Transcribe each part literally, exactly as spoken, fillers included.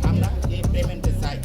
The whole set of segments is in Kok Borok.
আমরা যে পেমেন্টে চাই।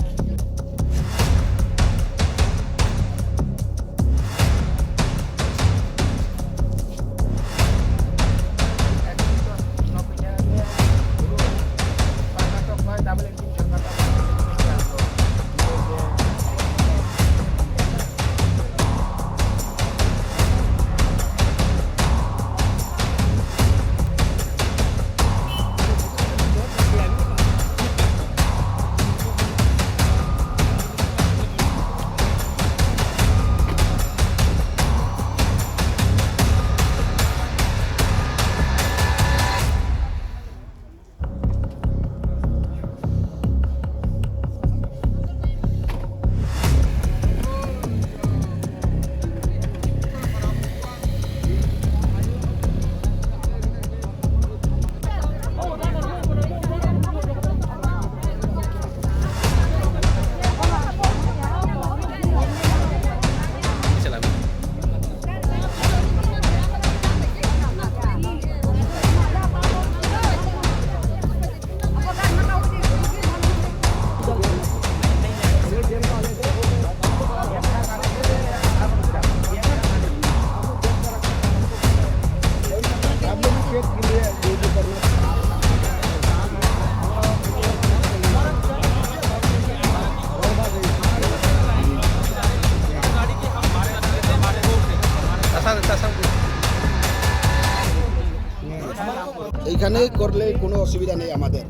এখানে করলে কোনো অসুবিধা নেই আমাদের।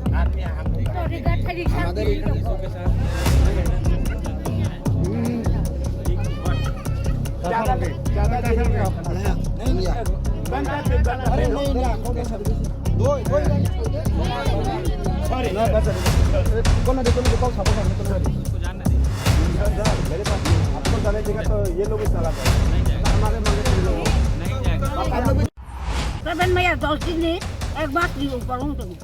আমাদের এখানে Seven maya dos din ni ek mas ni upor wng tongo.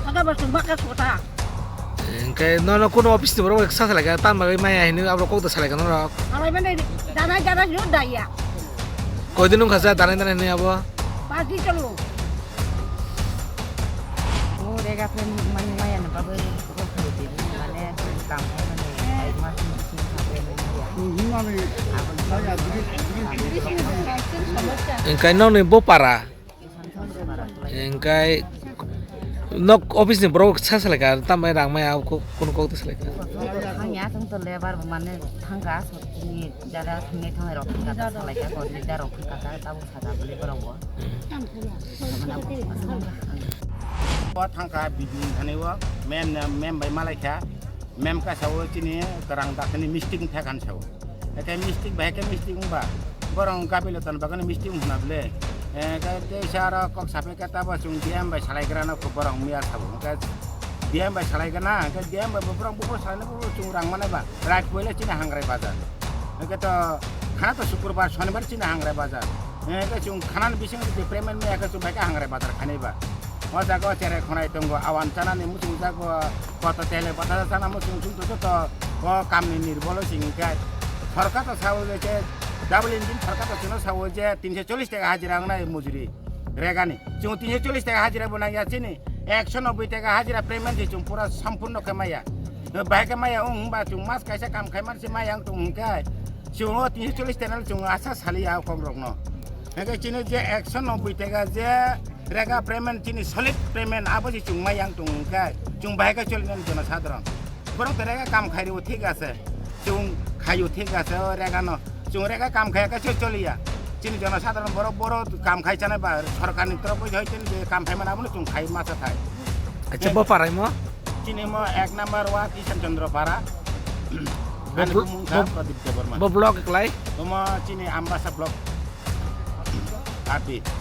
Aga ba chwng baka kota. Hingke nono kuno office ni borok sa salai ka, tan bagwi maya hinwi abo kok da salai ka norok. Salai mani danai danai hinwi daya. Koi din wngkha sa danai danai hinwi abo? Pasti chalo. O rega pen mani maya na bagwi rok ni din mane kam mani ek mas ni bising kha pen maya. Hingke nokni bo para. Hingke nok office ni borok sa salai ka, tamo rang maya kunu kok ta salai ka. Thangya, thang to lebar bo mane thangka, sotni jara thangni thangni rok thangka ta salai ka, ko leader rok thangka ta, tamo sada bole borok bo. O thangka bidin thani o mem mem bai malai kha. Mem ka sao chini kwrang dakhani mistik thai khan sao. Eke mistik bai ke mistik wngba. Borong kabilo tan bagani mistik wngna ble. Eke te saro kok sape ke tabo chung D M bai salai grana ko borong miya sao. Eke D M bai salai gana, eke D M bai borong buko salai buko chung rang mane ba. Right koile chini hangrai bazar. Eke to khana to sukurbar, shonibar chini hangrai bazar. Eke chung khanan bising de payment miya ke chung bai ke hangrai bazar khanai ba. O jaga o cherai khonai tongo, awan chanani muchung jago, koto tele botara chana muchung chum to joto o kamni nirbolo sing hingke. Sorkar to sao je che double engine sorkar to chwngno sao je tinso chollish taka hajira wngnai mujuri regani. Chwng tinso chollish taka hajira bo nangya chini, ekso nobboi taka hajira payment se chwng pura sampurno khe maya. Bahai khe maya wng hwnba chwng mas kaisa kam khai man se maya wng tong hwnkhe chwng o tinso chollish taka chwng asa saliya o kok rokno. Hingke chini je ekso nobboi taka je rega payment chini solid payment abo se chwng mai yang tong hwnkhe chwng bahai khe choli nani jono sadharon. Borok to rega kam khai rio thik ase, chwng khaio thik ase o rega no. Chwng rega kam khai khe se choliya. Chini jono sadharon borok boro kam khai chanai ba sorkar ni torof bai hoi chini je kam khai mani abo no chwng khai masa thai. Acha bo parai mo? Chini mo ek number ward Ishan Chandra Para. Ani bumung kha Pradip Debbarma. Bo block eklai? Omo chini Ambasa block. Ati.